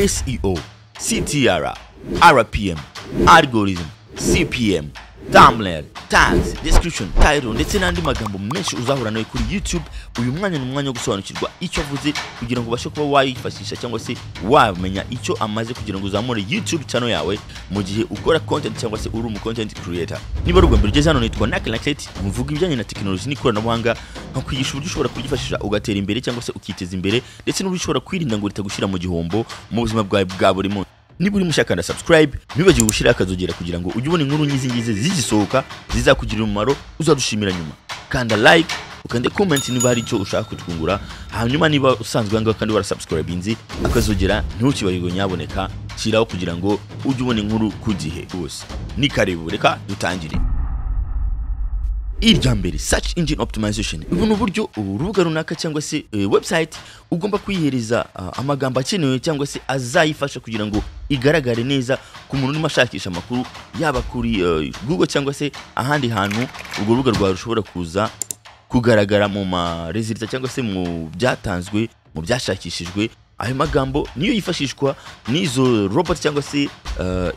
SEO, CTR, RPM, algorithm, CPM, thumbnail, tags, description, title ndetse n'andi magambo menshi uzahura nayo kuri YouTube. Uyu mwanya ni umwanya wo gusobanukirwa icyo avuze kugira ngo ubashe kuba wayifashisha cyangwa se wamenya icyo amaze kugira ngo uzamure YouTube channel yawe mu gihe ukora content cyangwa se uri umu content creator. Niba ari ubwa mbere ugeze hano, nitwa Naki Nakset, mvuga ibijyanye na tekinoloji n'ikoranabuhanga, nkakwigisha uburyo ushobora kuryifashisha ugatera imbere cyangwa se ukiteza imbere, ndetse n'uburyo ushobora kwirinda ngo ritagushyira mu gihombo mu buzima bwawe bwa buri munsi. Niba uri mushya, kanda subscribe, ntiwibagirwe gushyiraho akazogera kugira ngo ujye ubona inkuru nk'izi ngizi zigisohoka zizakugirira umumaro, uzadushimira nyuma. Kanda like, ukande comment niba hari icyo ushaka kutwungura. Hanyuma niba usanzwe aha ngaha kandi warasubscribinze, akazogera ntukibagirwe, nyaboneka shyiraho kugira ngo ujye ubona inkuru ku gihe rwose. Ni karibu, reka dutangire. Irya mbere, search engine optimization. Ubu ni uburyo urubuga runaka cyangwa se website ugomba kuyihereza amagambo akenewe cyangwa se azayifasha kugira ngo igaragare neza ku muntu urimo ashakisha amakuru, yaba kuri Google cyangwa se ahandi hantu urwo rubuga rwawe rushobora kuza kugaragara mu ma results cyangwa se mu byatanzwe, mu byashakishijwe. Ayo magambo niyo yifashishwa n'izo robot cyangwa se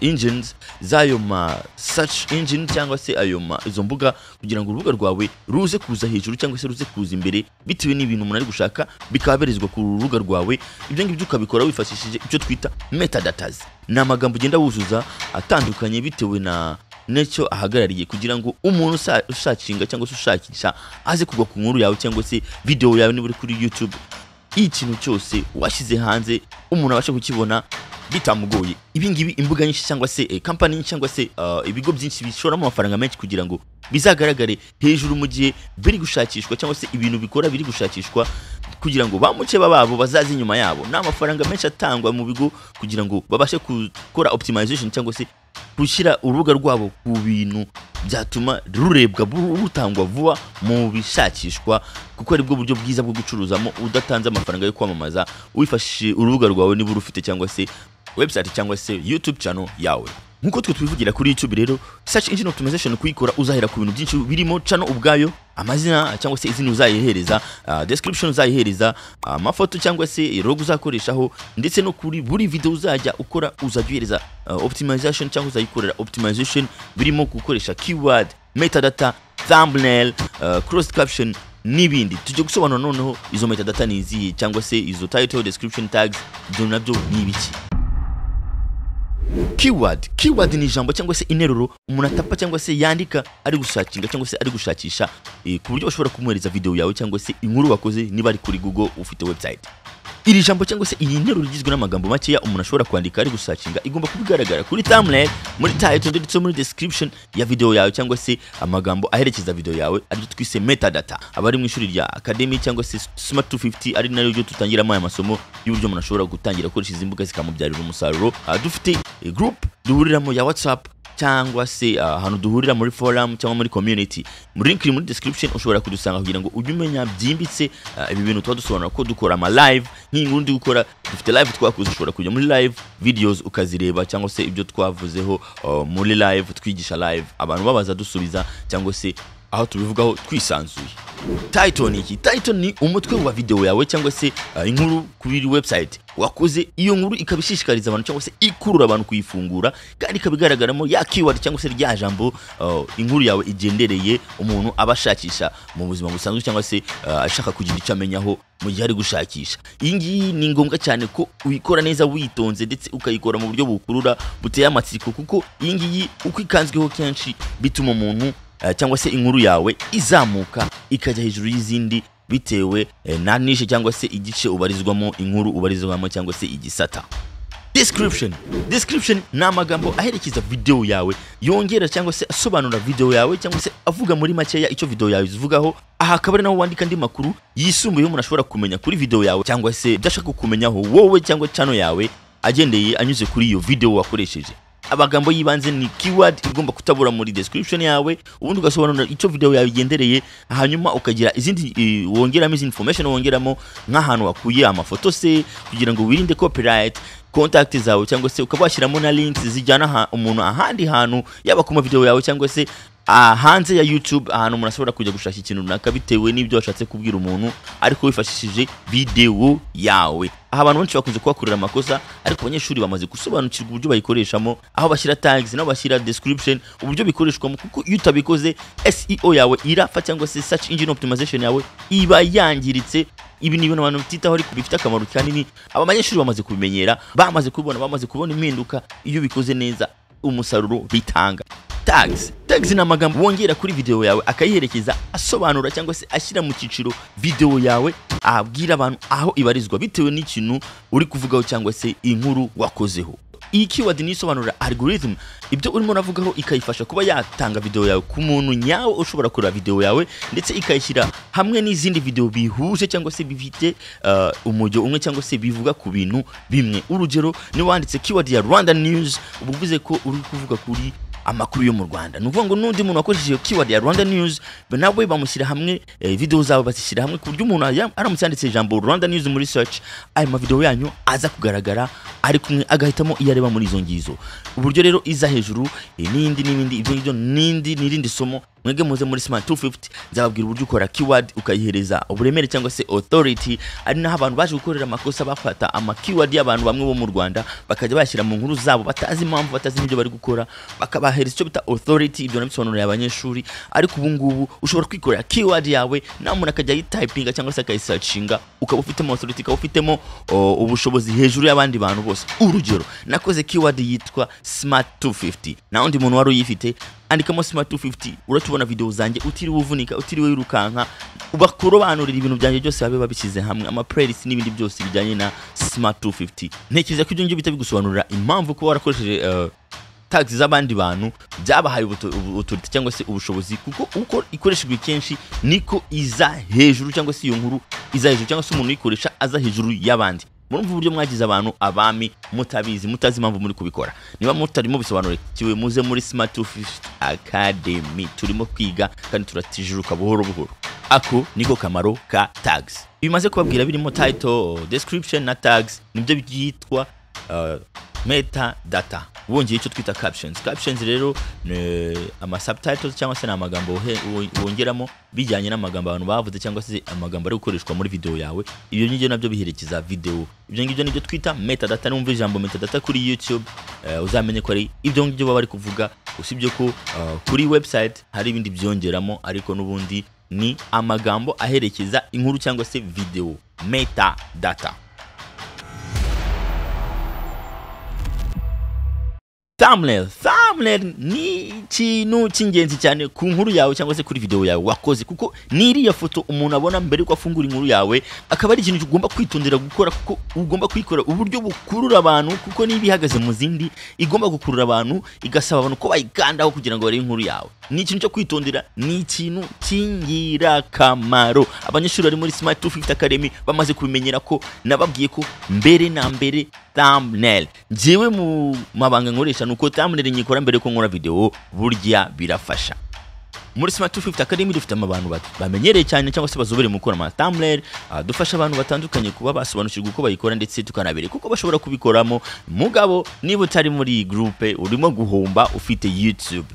engines z'ayo ma search engine cyangwa se ayo ma izo mbuga, kugira ngo urubuga rwawe ruze kuza hejuru cyangwa se ruze kuza imbere bitewe n'ibintu umuntu ari gushaka, bikaba bibarizwa ku rubuga rwawe. Ibyo ngibyo ukabikora wifashishije icyo twita metadatas. Ni amagambo ugenda wuzuza atandukanye bitewe na n'icyo ahagarariye, kugira ngo umuntu usearchinga cyangwa se ushakisha aze kugwa ku nkuru yawe cyangwa se video yawe. Niba uri kuri YouTube, ikintu cyose washyize hanze umuntu abasha kukibona bitamugoye. Ibi ngibi imbuga nyinshi cyangwa se company nyinshi cyangwa se ibigo byinshi bishoramo amafaranga menshi kugira ngo bizagaragare hejuru mu gihe biri gushakishwa, cyangwa se ibintu bikora biri gushakishwa, kugira ngo ba mukeba babo bazaze inyuma yabo. Ni amafaranga menshi atangwa mu bigo kugira ngo babashe gukora optimization cyangwa se gushyira urubuga rwabo ku bintu byatuma rurebwa, rutangwa vuba mu bishakishwa, kuko aribwo buryo bwiza bwo gucuruzamo udatanze amafaranga yo kwamamaza, wifashishije urubuga rwawe niba urufite, cyangwa se website cyangwa se YouTube channel yawe, nk'uko twe tubivugira kuri YouTube. Rero search engine optimization kuyikora, uzahera ku bintu byinshi birimo channel ubwayo, amazina cyangwa se izina uzayihereza, description uzayihereza, amafoto cyangwa se logo uzakoreshaho, ndetse no kuri buri video uzajya ukora uzajya uhereza optimization cyangwa uzayikorera optimization, birimo gukoresha keyword, metadata, thumbnail, closed caption n'ibindi. Tujye gusobanura noneho izo metadata ni izihe, cyangwa se izo title, description, tags, ibyo nabyo ni ibiki? Keyword. Keyword ni ijambo cyangwa se interuro umuntu atapa cyangwa se yandika ari gusearchinga cyangwa se ari gushakisha, ku buryo bashobora kumuhereza video yawe cyangwa se inkuru wakoze niba ari kuri Google ufite website. Iri jambo cyangwa se iyi nteruro igizwe n'amagambo makeya umuntu ashobora kwandika ari gusearchinga igomba kuba igaragara kuri thumbnail, muri title ndetse muri description ya video yawe, cyangwa se amagambo aherekeza video yawe, aribyo twise metadata. Abari mu ishuri rya academy cyangwa se Smart 250, ari naryo ryo tutangiramo aya masomo y'uburyo umuntu ashobora gutangira gukoresha izi mbuga zikamubyarira umusaruro, dufite group duhuriramo ya WhatsApp cyangwa se ahantu duhurira muri forum cyangwa muri community. Muri link iri muri description ushobora kudusanga kugira ngo ujye umenya byimbitse ibi bintu tuba dusobanura, ko dukora ama live. Nk'iyi nkuru ndi gukora, dufite live twakoze, ushobora kujya muri live videos ukazireba, cyangwa se ibyo twavuzeho muri live twigisha live, abantu babaza dusubiza, cyangwa se aho tubivugaho twisanzuye. Title ni iki? Title ni umutwe wa video yawe cyangwa se inkuru kuri website wakoze. Iyo nkuru ikaba ishishikariza abantu cyangwa se ikurura abantu kuyifungura, kandi ikaba igaragaramo ya keyword cyangwa se rya jambo inkuru yawe igendereye, umuntu aba ashakisha mu buzima busanzwe cyangwa se ashaka kugira icyo amenyaho mu gihe ari gushakisha. Iyi ngiyi ni ngombwa cyane ko uyikora neza witonze, ndetse ukayikora mu buryo bukurura, buteye amatsiko, kuko iyi ngiyi uko ikanzweho kenshi bituma umuntu cyangwa se inkuru yawe izamuka ikajya hejuru y'izindi, bitewe na niche cyangwa se igice ubarizwamo, inkuru ubarizwamo cyangwa se igisata. Description. Description ni amagambo aherekeza video yawe, yongera cyangwa se asobanura video yawe, cyangwa se avuga muri makeya icyo video yawe ivugaho. Aha akaba ari naho wandika andi makuru yisumbuyeho umuntu ashobora kumenya kuri video yawe, cyangwa se ibyo ashaka kumenyaho wowe cyangwa channel yawe, agendeye anyuze kuri iyo video wakoresheje. Amagambo y'ibanze ni keyword igomba kutabura muri description yawe, ubundi ugasobanura icyo video yawe igendereye, hanyuma ukagira izindi wongeramo, izindi information wongeramo, nk'ahantu wakuye amafoto se kugira ngo wirinde copyright, contact zawe, cyangwa se ukaba washyiramo na links zijyana umuntu ahandi hantu, yaba ku ma video yawe cyangwa se Hanze ya YouTube, ahantu umuntu ashobora kujya gushaka ikintu runaka bitewe n'ibyo washatse kubwira umuntu ariko wifashishije video yawe. Aha abantu benshi bakunze kuhakorera amakosa, ariko abanyeshuri bamaze gusobanukirwa uburyo bayikoreshamo, aho bashyira tags n'aho bashyira description, uburyo bikoreshwamo, kuko iyo utabikoze SEO yawe irapfa cyangwa se search engine optimization yawe iba yangiritse. Ibi ni ibintu abantu batitaho ariko bifite akamaro kanini. Aba banyeshuri bamaze kubimenyera, bamaze kubibona, bamaze kubona impinduka iyo ubikoze neza umusaruro bitanga. Tags ni amagambo wongera kuri video yawe akayiherekeza, asobanura cyangwa se ashyira mu cyiciro video yawe, abwira abantu aho ibarizwa bitewe n'ikintu uri kuvugaho cyangwa se inkuru wakozeho. Iyi keyword ni isobanura algorithm ibyo urimo uravugaho, ikayifasha kuba yatanga video yawe ku muntu nyawe ushobora kureba video yawe, ndetse ikayishyira hamwe n'izindi video bihuje cyangwa se bifite umujyo umwe cyangwa se bivuga ku bintu bimwe. Urugero, niba wanditse keyword ya Rwanda news, uba uvuze ko uri kuvuga kuri amakuru yo mu Rwanda. Ni ukuvuga ngo n'undi muntu wakoresheje iyo keyword ya Rwanda news nawe bamushyira hamwe, video zawe bazishyira hamwe, ku buryo umuntu aramutse yanditse ijambo Rwanda news muri search, ayo mavideo yanyu aza kugaragara ari kumwe, agahitamo iyo areba muri izo ngizo. Uburyo rero iza hejuru n'indi n'ibindi, ibyo ngibyo n'indi n'irindi somo. Mwebwe muze muri Smart 250, nzababwira uburyo ukora keyword ukayihereza uburemere cyangwa se authority. Ari naho abantu baje gukorera amakosa, bafata ama keyword y'abantu bamwe bo mu Rwanda bakajya bashyira mu nkuru zabo batazi impamvu, batazi n'ibyo bari gukora, bakabahereza icyo bita authority. Ibyo nabisobanuriye abanyeshuri, ariko ubu ngubu ushobora kwikorera keyword yawe nawe umuntu akajya ayitypinga cyangwa se akayisearchinga, ukaba ufitemo authority, ukaba ufitemo ubushobozi hejuru y'abandi bantu bose. Urugero, nakoze keyword yitwa Smart 250, nta wundi muntu wari uyifite. Andikamo Smart 250 uratubona video zanjye utiriwe uvunika, utiriwe wirukanka, bakurobanurira ibintu byanjye byose babe babishyize hamwe, ama playlist n'ibindi byose bijyanye na Smart 250. Ntekereza ko ibyo ngibyo bihita bigusobanurira impamvu kuba warakoresheje tags z'abandi bantu byabahaye authority cyangwa se ubushobozi, kuko uko ikoreshejwe kenshi niko iza hejuru, cyangwa se iyo nkuru iza hejuru, cyangwa se umuntu uyikoresha aza hejuru y'abandi. Murumva uburyo mwagize abantu abami mutabizi, mutazi impamvu muri kubikora. Niba mutarimo bisobanukiwe, muze muri Smart 250 Academy, turimo kwiga kandi turatijuruka buhoro buhoro. Ako niko kamaro ka tags. Bimaze kubabwira birimo title, description na tags, nibyo byitwa meta data. Wongeye icyo twita captions. Captions rero ni ama subtitles cyangwa se ni amagambo wongeramo bijyanye n'amagambo abantu bavuze cyangwa se amagambo ari gukoreshwa muri video yawe. Ibyo ngibyo nabyo biherekeza video. Ibyo ngibyo nibyo twita metadata. Numva ijambo metadata kuri YouTube, uzamenye ko ari ibyo ngibyo baba bari kuvuga, usibye ko kuri website hari ibindi byongeramo, ariko n'ubundi ni amagambo aherekeza inkuru cyangwa se video, metadata. Thumbnail. Thumbnail ni ikintu cy'ingenzi cyane ku nkuru yawe cyangwa se kuri video yawe wakoze, kuko ni iriya foto umuntu abona mbere yuko afungura inkuru yawe, akaba ari ikintu ugomba kwitondera gukora, kuko ugomba kuyikora uburyo bukurura abantu, kuko niba ihagaze mu zindi igomba gukurura abantu, igasaba abantu ko bayikandaho kugira ngo barebe inkuru yawe. Ni ikintu cyo kwitondera, ni ikintu cy'ingirakamaro. Abanyeshuri bari muri Smart 250 Academy bamaze kubimenyera ko nababwiye ko mbere na mbere thumbnail. Njyewe mu mabanga nkoresha nuko thumbnail nyikora mbere ko nkora video, burya birafasha. Muri Smart 250 Academy dufite abantu bamenyereye cyane cyangwa se bazobereye mu gukora ama thumbnail, dufasha abantu batandukanye kuba basobanukirwa uko bayikora, ndetse tukanabereka uko bashobora kubikoramo. Mugabo niba utari muri iyi groupe urimo guhomba ufite YouTube.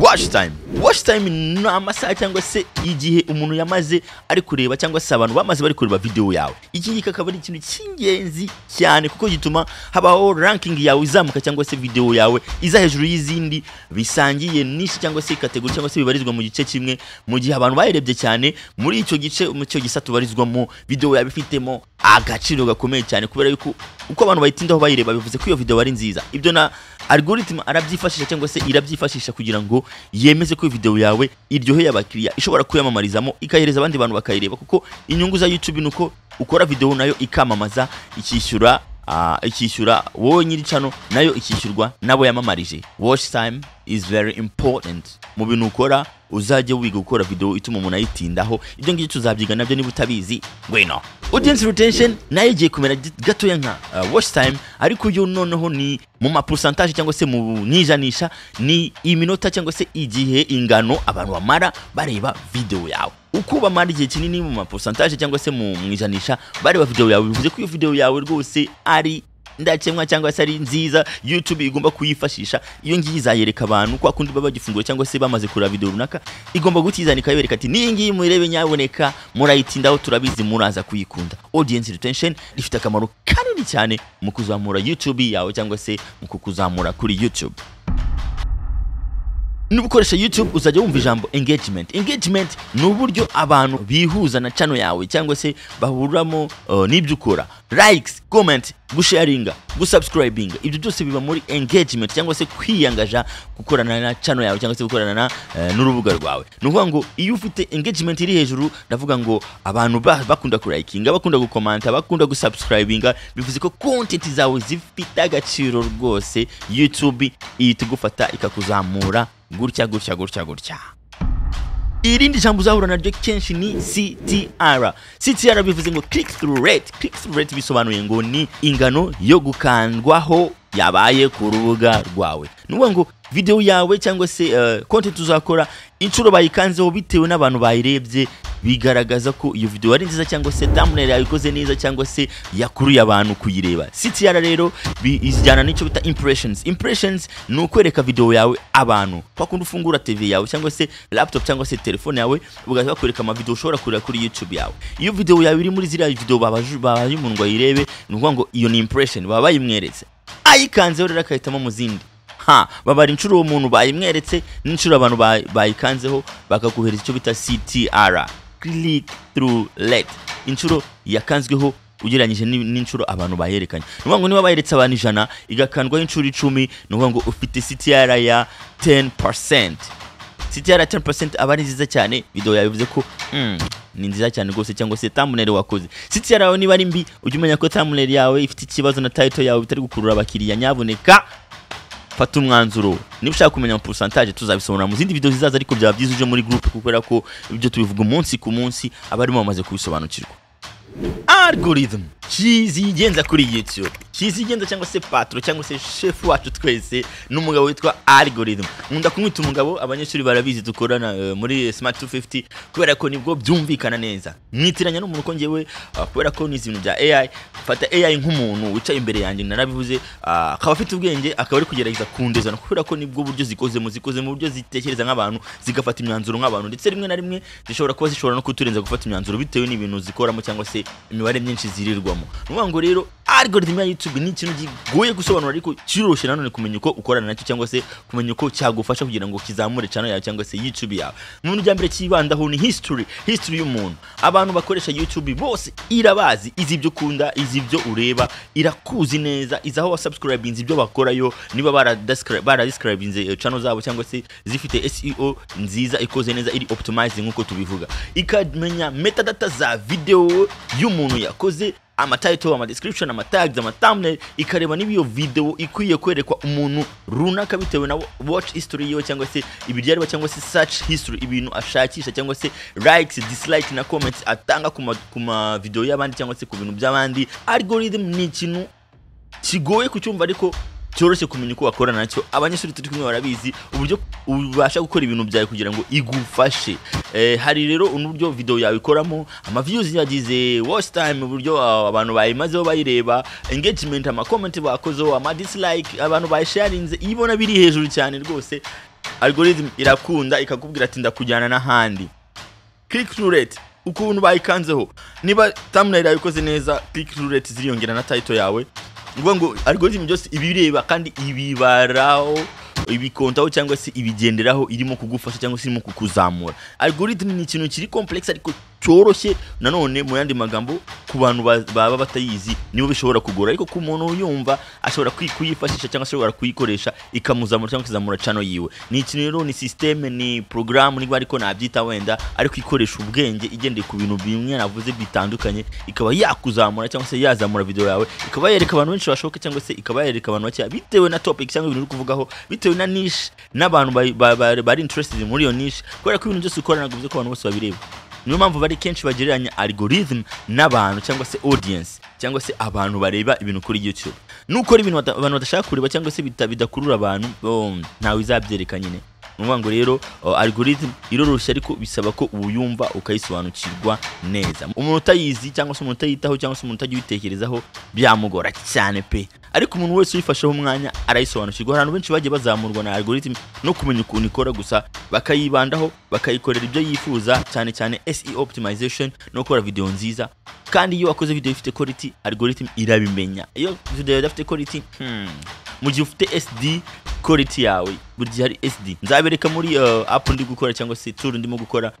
Watch time. Watch time ni amasaha cyangwa se igihe umuntu yamaze ari kureba cyangwa se abantu bamaze bari kureba video yawe. Iki ngiki akaba ari ikintu cy'ingenzi cyane, kuko gituma habaho ranking yawe izamuka cyangwa se video yawe iza hejuru y'izindi bisangiye niche cyangwa se category cyangwa se bibarizwa mu gice kimwe. Mu gihe abantu bayirebye cyane muri icyo gice, mu cyo gisata ubarizwamo, video yawe ifitemo agaciro gakomeye cyane, kubera yuko uko abantu bayitindaho bayireba bivuze ko iyo video ari nziza. Ibyo na algorithm arabyifashisha cyangwa se irabyifashisha kugira ngo yemeze ko video yawe iryoheye abakiriya, ishobora kuyamamarizamo ikahereza abandi bantu bakayireba, kuko inyungu za YouTube nuko ukora video nayo ikamamaza, ikishyura wowe nyiri channel, nayo ikishyurwa nabo yamamarije. Watch time is very important mu bintu ukora. Uzajye wiga gukora video ituma umuntu ayitindaho. Ibyo ngibyo tuzabyiga nabyo, niba utabizi ngwino. Audience retention nayo igiye kumera gatoya nka watch time, ariko yo noneho ni mu ma pourcentage cyangwa se mu nijanisha, ni iminota cyangwa se igihe ingano abantu bamara bareba video yawe. Uko bamara igihe kinini mu ma pourcentage cyangwa se mu ijanisha bareba video yawe, bivuze ko iyo video yawe rwose ari Ndakemwa cyangwa se ari nziza, YouTube igomba kuyifashisha. Iyo ngiyi izayereka abantu kwa kundi baba bagifunguye cyangwa se bamaze kureba video runaka, igomba gutizana ikabereka ati: "N'iyi ngiyi murebe, nyaboneka murayitindaho, turabizi muraza kuyikunda." Audience retention ifite akamaro kanini cyane mu kuzamura YouTube yawe cyangwa se mu kukuzamura kuri YouTube. Niba ukoresha YouTube, uzajya wumva ijambo engagement. Engagement ni uburyo abantu bihuza na channel yawe cyangwa se bahuramo n'ibyo ukora. Likes, comment, gusharinga, gusubscribinga, ibyo byose biba muri engagement cyangwa se kwiyangaja gukorana na channel yawe cyangwa se gukorana na n'urubuga rwawe. Ni ukuvuga ngo iyo ufite engagement iri hejuru, ndavuga ngo abantu bakunda kulikinga, bakunda gukomanta, bakunda gusubscribinga, bivuze ko content zawe zifite agaciro rwose. YouTube ihita igufata ikakuzamura gutya gutya gutya gutya. Irindi jambo uzahura naryo kenshi ni CTR. CTR bivuze ngo click through rate. Click through rate bisobanuye ngo ni ingano yo gukandwaho yabaye ku rubuga rwawe. Ni ukuvuga ngo video yawe cyangwa se content uzakora, inshuro bayikanzeho bitewe n'abantu bayirebye, bigaragaza ko iyo video ari nziza cyangwa se thumbnail yawe ikoze neza cyangwa se yakuruye abantu kuyireba. CTR rero ijyana n'icyo bita impressions. Impressions ni ukwereka video yawe abantu. Kwa kundi ufungura TV yawe cyangwa se laptop cyangwa se telefone yawe, ugahita bakwereka ama video ushobora kureba kuri YouTube yawe. Iyo video yawe iri muri ziriya video babaje umuntu ngo ayirebe, ni ukuvuga ngo iyo ni impression, baba bayimweretse. Ayikanzeho rero akahitamo mu zindi, ha babara inshuro uwo muntu bayimweretse n'inshuro abantu bayikanzeho, bakaguhereza icyo bita CTR, click through rate, inshuro yakanzweho ugereranyije n'inshuro abantu bayerekanye. Ni ukuvuga ngo niba bayeretse abantu 100, igakandwaho inshuro 10, ni ukuvuga ngo ufite CTR ya 10%. CTR ya 10% aba ari nziza cyane. Video yawe bivuze ko ni nziza cyane rwose, cyangwa se thumbnail wakoze. CTR yawe niba ari mbi, ujye umenya ko thumbnail yawe ifite ikibazo na title yawe bitari gukurura abakiriya. Nyabuneka fata umwanzuro. Niba ushaka kumenya pourcentage, tuzabisobanura mu zindi video zizaza, ariko byaba byiza uje muri group, kubera ko ibyo tubivuga umunsi ku munsi, abarimo bamaze kubisobanukirwa. Algorithm kizigenza kuri YouTube, kizigenza cyangwa se patron cyangwa se chef wacu twese, ni umugabo witwa algorithm. Nkunda kumwita umugabo, abanyeshuri barabizi dukorana muri Smart 250, kubera ko nibwo byumvikana neza. Mwitiranya n'umuntu ko ngewe kubera ko nizi ibintu bya AI, fata AI nk'umuntu wicaye imbere yanjye, narabivuze, akaba afite ubwenge, akaba ari kugerageza kundezana, kubera ko nibwo buryo zikozemo. Zikoze mu buryo zitekereza nk'abantu, zigafata imyanzuro nk'abantu, ndetse rimwe na rimwe zishobora kuba zishobora no kuturenza gufata imyanzuro bitewe n'ibintu zikoramo cyangwa se imibare myinshi zirirwamo. Ni ukuvuga ngo rero algorithm ya YouTube ni ikintu kigoye gusobanura, ariko kiroroshye nanone kumenya uko ukorana nacyo cyangwa se kumenya uko cyagufasha kugira ngo kizamure channel yawe cyangwa se YouTube yawe. Mu bintu bya mbere kibandaho ni history, history y'umuntu. Abantu bakoresha YouTube bose irabazi, izi ibyo ukunda, izi ibyo ureba, irakuzi neza, izi aho wasubscribinze, ibyo bakorayo, niba baradescribinze channel zabo cyangwa se zifite SEO nziza, ikoze neza, iri optimized nk'uko tubivuga. Ikamenya metadata za video y'umuntu yakoze, ama title, ama description, ama tags, ama thumbnail, ikareba niba iyo video ikwiye kwerekwa umuntu runaka bitewe na watch history yiwe cyangwa se ibyo areba cyangwa se search history, ibintu ashakisha, cyangwa se likes, dislike na comments atanga ku ma video y'abandi cyangwa se ku bintu by'abandi. Algorithm ni ikintu kigoye kucyumva, ariko cyoroshye kumenya uko wakorana nacyo. Abanyeshuri turi kumwe barabizi uburyo ubasha gukora ibintu byawe kugira ngo igufashe. Hari rero uburyo video yawe ikoramo, ama views yagize, watch time, uburyo abantu bayimazeho bayireba, engagement, ama comment bakozeho, ama dislike, abantu bayisharinze. Iyo ibona biri hejuru cyane rwose, algorithm irakunda ikakubwira ati: "Ndakujyana n'ahandi." Click through rate, ukuntu bayikanzeho, niba thumbnail yawe ikoze neza, click through rate ziriyongera na title yawe. Ni ukuvuga ngo algorithm byose ibireba kandi ibibaraho, ibikontaho cyangwa se ibigenderaho, irimo kugufasha cyangwa se irimo kukuzamura. Algorithm ni ikintu kiri complex ariko cyoroshye nanone. Mu yandi magambo, ku bantu baba batayizi nibo bishobora kugora, ariko ku muntu uyumva ashobora kuyifashisha cyangwa se ashobora kuyikoresha ikamuzamura cyangwa ikazamura channel yiwe. Ni ikintu rero, ni system, ni program niba ariko nabyita wenda, ariko ikoresha ubwenge, igendeye ku bintu bimwe navuze bitandukanye, ikaba yakuzamura cyangwa se yazamura video yawe, ikaba yereka abantu benshi bashoboka cyangwa se ikaba yereka abantu bakeya bitewe na topic cyangwa ibintu uri kuvugaho, bitewe na niche n'abantu bari interested muri iyo niche, kubera ko ibintu byose ukora ntabwo bivuze ko abantu bose babireba. Niyo mpamvu bari kenshi bagereranya algorithm n'abantu cyangwa se audience cyangwa se abantu bareba ibintu kuri YouTube. Nukora ibintu abantu badashaka kureba cyangwa se bidakurura abantu, oh, ntawe izabyereka nyine. Ni ukuvuga ngo rero, oh, algorithm iroroshye, ariko bisaba ko uyumva ukayisobanukirwa neza. Umuntu utayizi cyangwa se umuntu utayitaho cyangwa se umuntu utajya uyitekerezaho, byamugora cyane pe. Ariko umuntu wese uyifasheho umwanya arayisobanukirwa. Hari abantu benshi bagiye bazamurwa na algorithm no kumenya ukuntu ikora gusa, bakayibandaho, bakayikorera ibyo yifuza, cyane cyane SEO optimization no gukora video nziza. Kandi iyo wakoze video ifite quality, algorithm irabimenya. Iyo video idafite quality, mu gihe ufite SD quality yawe, buri gihe hari SD. Nzabereka muri app ndi gukora cyangwa se tool ndimo gukora,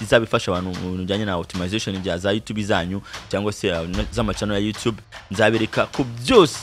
izaba ifasha abantu mu bintu bijyanye na optimization bya za YouTube zanyu cyangwa se z'ama channel ya YouTube. Nzabereka ko byose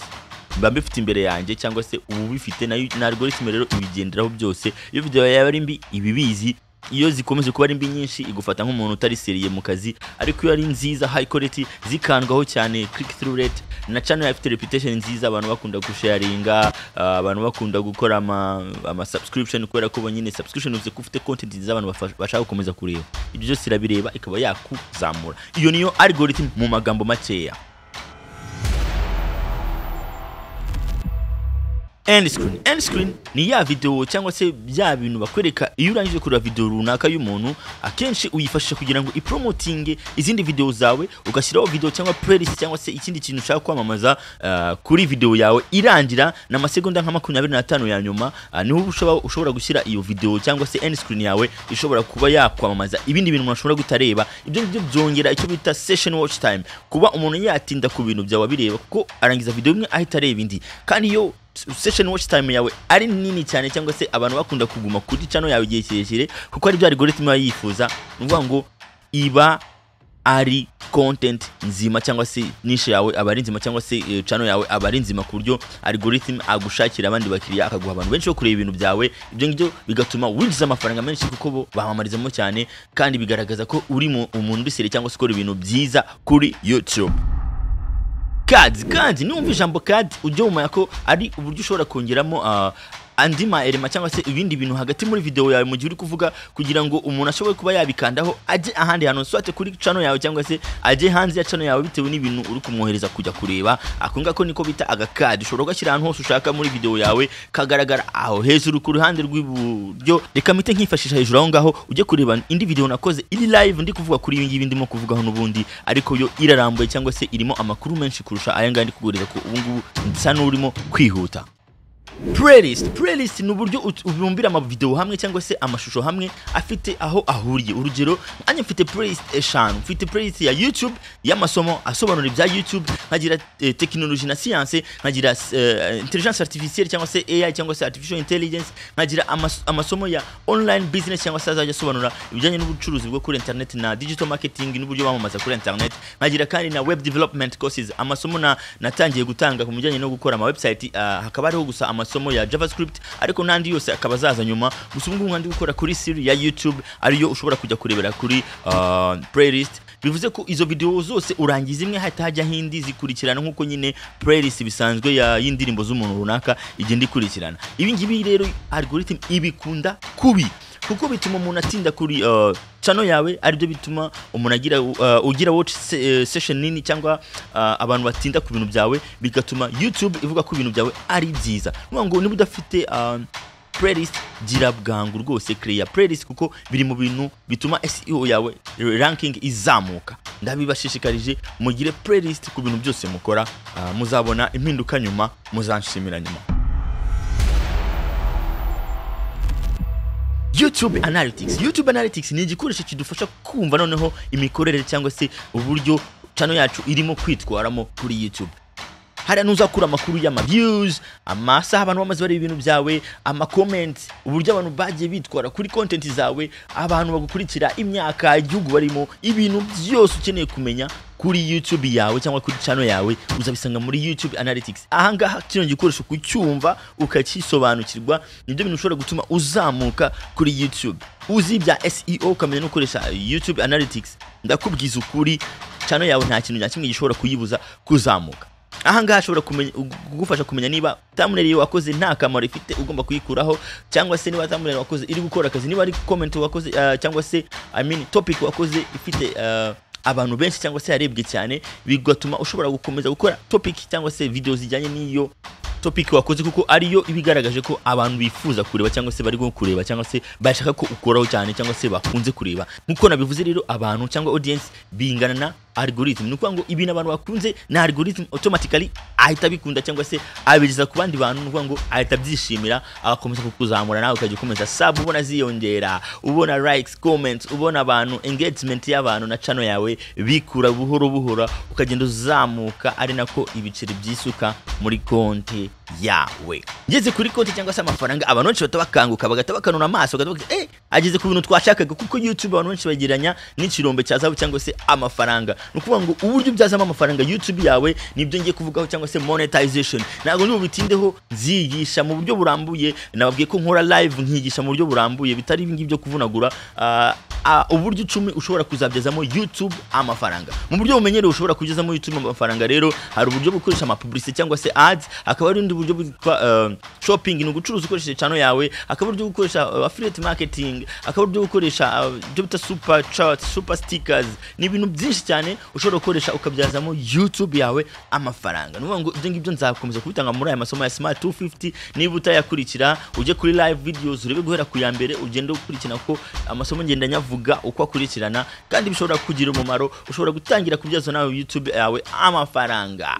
mba mbifite imbere yanjye cyangwa se ubu bifite na algorithm rero ibigenderaho byose. Iyo video yawe ari mbi, ibibizi. Iyo zikomeje kuba ari mbi nyinshi, igufata nk'umuntu utari sérieux mu kazi. Ariko iyo ari nziza, high quality, zikandwaho cyane, click through rate, na channel yawe ifite reputation nziza, abantu bakunda gusharinga, abantu bakunda gukora ama subscription, kubera ko nyine subscription uvuze ko ufite content nziza abantu bashaka gukomeza kureba. Ibyo byose irabireba, ikaba yakuzamura. Iyo niyo algorithm mu magambo makeya. End screen. End screen ni ya video cyangwa se bya bintu bakwereka iyo urangije kureba video runaka y'umuntu. Akenshi uyifashisha kugira ngo ipromotinge izindi video zawe, ugashyiraho video cyangwa playlist cyangwa se ikindi kintu ushaka kwamamaza kuri video yawe irangira na masegonda nka 25 ya nyuma, niho ushobora gushyira iyo video cyangwa se end screen yawe ishobora kuba yakwamamaza ibindi bintu umuntu ashobora gutareba. Ibyo ngibyo byongera icyo bita session watch time, kuba umuntu yatinda ku bintu byawe abireba, kuko arangiza video imwe ahita areba indi. Kandi iyo session watch time yawe ari nini cyane, cyangwa se abantu bakunda kuguma kuri channel yawe igihe kirekire, kuko ari bya algorithm iba yifuza, ni ukuvuga ngo iba ari content nzima, cyangwa se niche yawe aba ari nzima, cyangwa se channel yawe aba ari nzima, ku buryo algorithm agushakira abandi bakiriya, akaguha abantu benshi bo kureba ibintu byawe. Ibyo ngibyo bigatuma winjiza amafaranga menshi, kuko bo bamamarizamo cyane, kandi bigaragaza ko uri umuntu uri sérieux cyangwa se ukora ibintu byiza kuri YouTube. Cards. Cards, niwumva ijambo card ujye umenya ko ari uburyo ushobora kongeramo andi ma element cyangwa se ibindi bintu hagati muri video yawe mu gihe uri kuvuga, kugira ngo umuntu ashobore kuba yabikandaho ajye ahandi hantu, soit kuri channel yawe cyangwa se ajye hanze ya channel yawe, bitewe n'ibintu uri kumwohereza kujya kureba. Ako ngako niko bita agakadi. Ushobora kugashyira ahantu hose ushaka muri video yawe, kagaragara aho hejuru ku ruhande rw'iburyo. Reka mpite nkifashisha hejuru aho ngaho ujye kureba indi video nakoze iri live ndi kuvuga kuri ibi ngibi ndimo kuvugaho n'ubundi, ariko yo irarambuye cyangwa se irimo amakuru menshi kurusha aya ngaya ndi kuguhereza, ko ubu ngubu nsa n'urimo kwihuta. Playlist. Playlist ni uburyo ubumbira ama video hamwe cyangwa se amashusho hamwe afite aho ahuriye. Urugero, nanjye mfite playlist eshanu. Mfite playlist ya YouTube y'amasomo asobanura ibya YouTube, nkagira technology na science, nkagira intelligence artificielle cyangwa se AI cyangwa se artificial intelligence, nkagira amasomo ya online business cyangwa se azajya asobanura ibijyanye n'ubucuruzi bwo kuri internet na digital marketing n'uburyo bamamaza kuri internet, nkagira kandi na web development courses, amasomo na natangiye gutanga ku bijyanye no gukora ama website, hakaba hariho gusa amasomo ya JavaScript, ariko n'andi yose akaba azaza nyuma. Gusa ubu ngubu ndi gukora kuri series ya YouTube, ariyo ushobora kujya kurebera kuri playlist. Bivuze ko izo video zose urangiza imwe hahita hajyaho indi, zikurikirana nk'uko nyine playlist bisanzwe ya y'indirimbo z'umuntu runaka igenda ikurikirana. Ibi ngibi rero algorithm ibikunda kubi, kuko bituma umuntu atinda kuri channel yawe, aribyo bituma umuntu agira ugira watch session nini, cyangwa abantu batinda ku bintu byawe, bigatuma YouTube ivuga ko ibintu byawe ari byiza. Nuvuga ngo niba udafite playlist, gira bwangu rwose create playlist, kuko biri mu bintu bituma SEO yawe ranking izamuka. Ndabibashishikarije mugire playlist ku bintu byose mukora, muzabona impinduka nyuma, muzanshimira nyuma. YouTube Analytics. YouTube Analytics ni igikoresho kidufasha kumva noneho imikorere cyangwa se uburyo channel yacu irimo kwitwaramo kuri YouTube. Hariya ntuzakura amakuru y'ama views, amasaha abantu bamaze bareba ibintu byawe, ama comments, uburyo abantu bagiye bitwara kuri content zawe, abantu bagukurikira, imyaka, igihugu barimo, ibintu byose ukeneye kumenya kuri YouTube yawe cyangwa kuri channel yawe uzabisanga muri YouTube Analytics. Aha ngaha kino gikoresho kucyumva ukakisobanukirwa nibyo bintu ushobora gutuma uzamuka kuri YouTube. Uzi ibya SEO ukamenya no gukoresha YouTube Analytics, ndakubwiza ukuri channel yawe nta kintu na kimwe gishobora kuyibuza kuzamuka. Aha ngaha ashobora kugufasha kumenya niba thumbnail wakoze nta kamaro ifite ugomba kuyikuraho, cyangwa se niba thumbnail wakoze iri gukora akazi, niba ari comment wakoze, cyangwa se I mean topic wakoze ifite abantu benshi cyangwa se yarebwe cyane, bigatuma ushobora gukomeza gukora topic cyangwa se video zijyanye n'iyo topic wakoze, kuko ariyo ibigaragaje ko abantu bifuza kureba cyangwa se bari kureba cyangwa se bashaka ko ukoraho cyane cyangwa se bakunze kureba. Nkuko nabivuze rero, abantu cyangwa audience bingana na algorithm. Ni ukuvuga ngo ibintu abantu bakunze na algorithm automatically ahita abikunda cyangwa se abigeza ku bandi bantu. Ni ukuvuga ngo ahita abyishimira, agakomeza kukuzamura, nawe ukajya ukomeza sub ubona ziyongera, ubona likes, comments, ubona abantu, engagement y'abantu na channel yawe bikura buhoro buhoro, ukagenda uzamuka, ari nako ibiceri byisuka muri konti yawe. Ngeze kuri konti cyangwa se amafaranga, abantu benshi bahita bakanguka, bagahita bakanura amaso, bagahita bavuga, ageze ku bintu twashakaga. Kuko YouTube abantu benshi bagereranya n'ikirombe cya zahabu cyangwa se amafaranga. Ni ukuvuga ngo uburyo ubyazamo amafaranga YouTube yawe nibyo ngiye kuvugaho, cyangwa se monetization. Ntabwo nibubitindeho, nzigisha mu buryo burambuye. Nababwiye ko nkora live nkigisha mu buryo burambuye, bitari ibi ngibi byo kuvunagura. Uburyo 10 ushobora kuzabyazamo YouTube amafaranga mu buryo bumenyerewe. Ushobora kugezamo YouTube amafaranga rero, hari uburyo bwo gukoresha ama publicity cyangwa se ads, hakaba hari undi buryo bwitwa shopping, ni ugucuruza ukoresheje channel yawe, hakaba uburyo bwo gukoresha affiliate marketing, hakaba uburyo bwo gukoresha ibyo bita super chat, super stickers. Ni ibintu byinshi cyane ushobora gukoresha ukabyazamo YouTube yawe amafaranga. Ni ukuvuga ngo ibyo ngibyo nzakomeza kubitanga muri aya masomo ya Smart 250. Niba utayakurikira, ujye kuri live videos urebe guhera ku ya mbere, ugende ukurikirana ko amasomo ngenda nyavuga uko akurikirana, kandi bishobora kugira umumaro. Ushobora gutangira kubyaza nawe YouTube yawe amafaranga.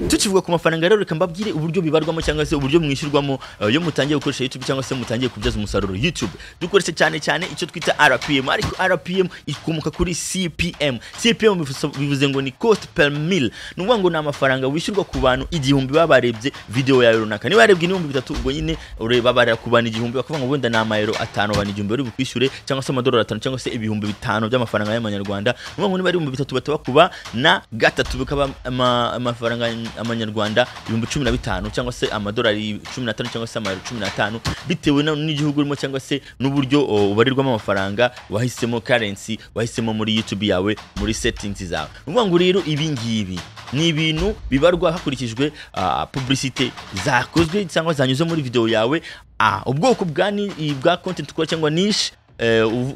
Tukivuga ku mafaranga rero, reka mbabwire uburyo bibarwamo cyangwa se uburyo mwishyurwamo iyo mutangiye gukoresha YouTube cyangwa se mutangiye kubyaza umusaruro YouTube. Dukoresha cyane cyane icyo twita RPM, ariko RPM ikomoka kuri CPM. CPM bivuze ngo ni cost per mille. Ni ukuvuga ngo ni amafaranga wishyurwa ku bantu 1000 baba barebye video yawe runaka. Niba yarebwe n'3000, ubwo nyine ureba barira ku bantu 1000, bakavuga ngo wenda ni amayero 5 abantu 1000 bari bukwishyure, cyangwa se amadolari 5, cyangwa se 5000 by'amafaranga y'amanyarwanda. Ni ukuvuga ngo niba ari 3000 batabakuba na 3, bikaba amafaranga amanyarwanda 15,000, cyangwa se amadolari 15, cyangwa se amayero 15, bitewe n'igihugu urimo cyangwa se n'uburyo ubarirwamo amafaranga wahisemo, currency wahisemo muri YouTube yawe, muri settings zawe. Ni ukuvuga ngo rero ibi ngibi ni ibintu bibarwa hakurikijwe publicité zakozwe cyangwa zanyuze muri video yawe, ubwoko bwa content ukora cyangwa niche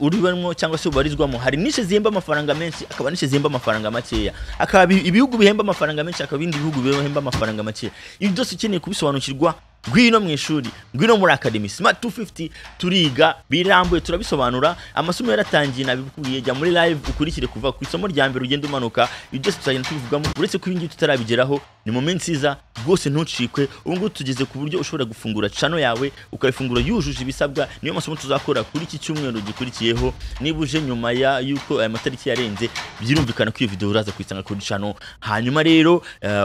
uribamo cyangwa se ubarizwamo. Hari niche zihemba amafaranga menshi, akaba niche zihemba amafaranga makeya, akaba ibihugu bihemba amafaranga menshi, akaba ibindi bihugu bihemba amafaranga makeya. Ibi byose ukeneye kubisobanukirwa, ngwino mu ishuri, ngwino muri Academy Smart 250. Turiga birambuye, turabisobanura. Amasomo yaratangiye, nabikubwiye. Jya muri live ukurikire kuva ku isomo rya mbere ugende umanuka, ibi byose tuzagenda tubivugamo. Uretse ko ibi ngibi tutarabigeraho, ni mu minsi iza rwose, ntucikwe. Ubu ngubu tugeze ku buryo ushobora gufungura channel yawe, ukayifungura yujuje ibisabwa. Niyo masomo tuzakora kuri iki cyumweru gikurikiyeho. Niba uje nyuma ya yuko aya matariki yarenze, birumvikana ko iyo video uraza kuyisanga kuri channel. Hanyuma rero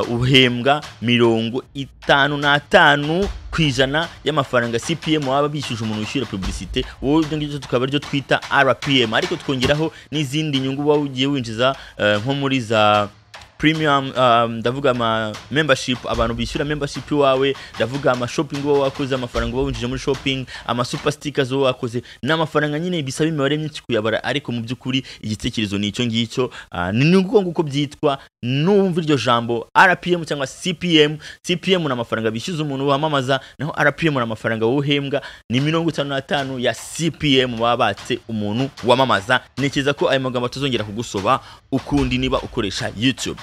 uhembwa 55% y'amafaranga CPM waba bishyuje umuntu wishyura publicité wowe. Ibyo ngibyo tukaba aribyo twita RPM, ariko twongeraho n'izindi nyungu waba ugiye winjiza, nko muri za premium, ndavuga ama membership, abantu bishyura membership iwawe, ndavuga ama shopping uba wakoze, amafaranga uba winjije muri shopping, ama super stickers uba wakoze. N'amafaranga nyine bisaba imibare myinshi kuyabara, ariko mu by'ukuri igitekerezo ni icyo ngicyo. Ni uko nguko byitwa. Numva iryo jambo RPM cyangwa CPM. CPM ni amafaranga bishyuza umuntu wamamaza, naho RPM ni amafaranga wowe uhembwa. Ni 55 ya CPM baba batse umuntu wamamaza. Ntekereza ko ayo magambo atazongera kugusoba ukundi niba ukoresha YouTube.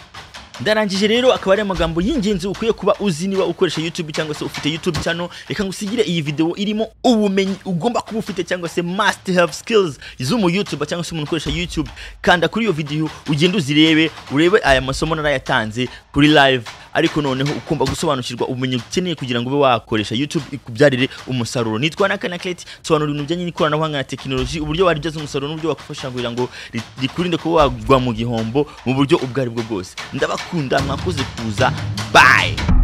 Ndarangije rero, akaba ari amagambo y'ingenzi ukwiye kuba uzi niba ukoresha YouTube cyangwa se ufite YouTube channel. Reka ngusigire iyi video irimo ubumenyi ugomba kuba ufite, cyangwa se must have skills z'umu YouTuber cyangwa se umuntu ukoresha YouTube. Kanda kuri iyo video ugende uzirebe, urebe aya masomo narayatanze kuri live, ariko noneho ugomba gusobanukirwa ubumenyi ukeneye kugira ngo ube wakoresha YouTube ikubyarire umusaruro. Nitwa Nakanaklet, sobanura ibintu bijyanye n'ikoranabuhanga na tekinoloji, uburyo waribyaza umusaruro n'uburyo wakufasha kugira ngo rikurinde kuba wagwa mu gihombo mu buryo ubwo aribwo bwose. Ndabakunda, mwakoze kuza, bye.